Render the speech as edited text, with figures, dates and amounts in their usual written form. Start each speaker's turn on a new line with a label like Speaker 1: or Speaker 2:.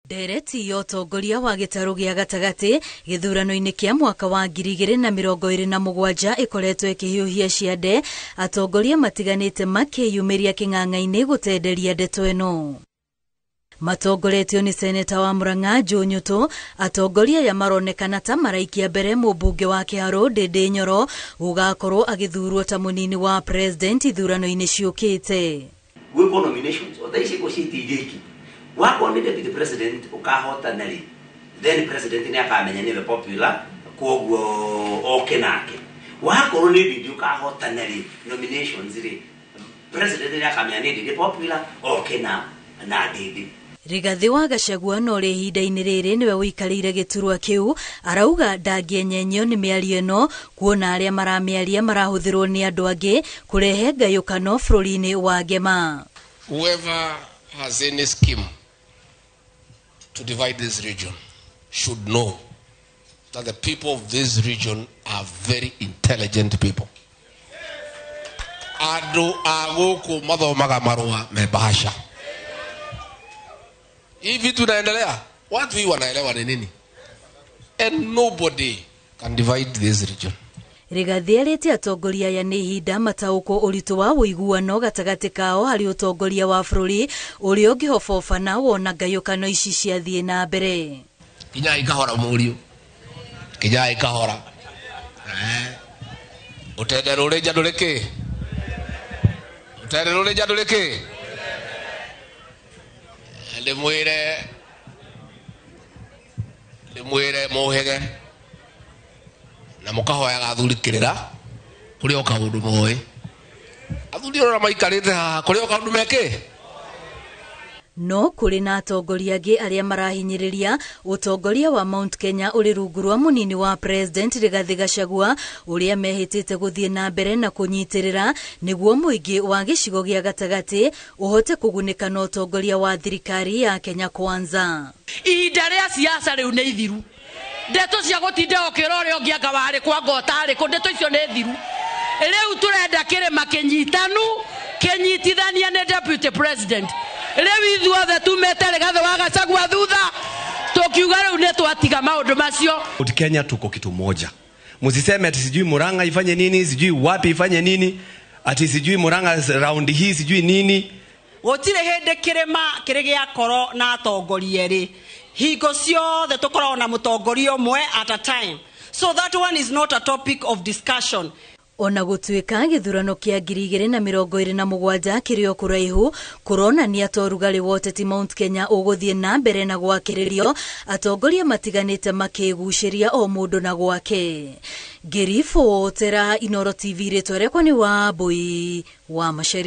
Speaker 1: Ndereti ya ũtongoria wa gĩtarũ gĩa gatagatĩ gĩthurano-inĩ kĩa mwaka wa 2027 ĩkoretwo ĩkĩhiũhia ciande, atongoria matiganĩte makĩyumĩria kĩng'ang'a-inĩ gũtenderia ndeto ĩno. Matongoretio nĩ seneta wa Murang'a Joe Nyutu, atongoria aya maronekana ta maraikia mbere mũmbunge wa Kĩharũ Ndindi Nyoro gũgakorwo agĩthurwo ta mũnini wa president ithurano-inĩ ciũkĩte.
Speaker 2: Gwĩkwo nominations o thaa ici ko citigĩki wakorwo nĩ deputy president ũkahotana rĩ, then president nĩ akamenya nĩwe popular, koguo oke nake. Wakorwo nĩ Ndindi ũkahotana rĩ, nominations rĩ, president nĩ akamenya nĩ Ndindi popular, oke na Ndindi.
Speaker 1: Rigathĩ wa Gachagua na ũrĩa ihinda-inĩ rĩrĩ nĩwe ũikarĩire gĩturwa kĩu arauga ndangĩenyenyio nĩ mĩario ĩno, kuona arĩa maramĩaria marahũthĩrwo nĩ andũ angĩ kũrehe ngayũkano bũrũri-inĩ wa Ngema.
Speaker 3: Whoever has any scheme to divide this region should know that the people of this region are very intelligent people. Andũ a gũkũ mathomaga marũa me bahasha. Hii vitu inaendelea, watu hii wanaelewa ni nini, and nobody can divide this region.
Speaker 1: Rigathĩ arĩte atongoria aya nĩ ihinda mataũkwo ũritũ wa ũiguano gatagatĩ kao harĩ ũtongoria wa bũrũri ũrĩa ũngĩhobobana wona ngayũkano ici ciathiĩ na mbere.
Speaker 3: Kinyai kahora mũriũ, kinyai kahora, ũtende rũrĩnja ndũrĩ kĩ, ũtende rũrĩnja ndũrĩ kĩ, ndĩmwĩre mũhĩge na mũkahoyaga athuri kĩrĩra kũrĩ o kaũndũ moĩ. Athuri ona maikarĩte haha kũrĩ o kaũndũ mekĩ.
Speaker 1: No kũrĩ na atongoria angĩ arĩa marahinyĩrĩria ũtongoria wa Mount Kenya ũrĩ rungu rwa mũnini wa president Rigathĩ Gachagua, ũrĩa mehĩtĩte gũthiĩ na mbere na kũnyitĩrĩra nĩguo mũingĩ wa gĩcigo gĩa gatagatĩ ũhote kũgunĩka na ũtongoria wa thirikari ya Kenya Kwanza.
Speaker 4: Ihinda rĩa siasa rĩu nĩ ithiru. Ndeto cia gũtinda ũkĩra ũrĩa ũngĩ anga warĩ kwa anga ũtarĩ kũ, ndeto icio nĩ thiru. Rĩu tũrenda kĩrĩma kĩnyitanu kĩnyitithania nĩ deputy president. Rĩu ithuothe tumĩte Rigathĩ wa Gachagua thutha tũkiuga rĩu nĩ twatiga maũndũ macio.
Speaker 5: Mount Kenya tuko kitu moja. Msiseme ati sijui Murang'a ifanye nini, sijui wapi ifanye nini, ati sijui Murang'a round hii sijui nini.
Speaker 6: Gũtirĩ hĩndĩ kĩrĩma kĩrĩ gĩakorwo na atongoria erĩ. Hingo ciothe tũkoragwo na mũtongoria ũmwe at a time. So that one is not a topic of discussion.
Speaker 1: Ona gũtuĩka gĩthurano kĩa 2027 kĩrĩ o kũraihu, kũronania ta ũrugarĩ wa ũteti Mount Kenya ũgũthiĩ na mbere na gwakĩrĩrio, atongoria matiganĩte makĩgucĩria o mũndũ na gwake. Ngĩribotera Inooro TV, rĩtwa rĩakwa nĩ Wambui wa Macharia.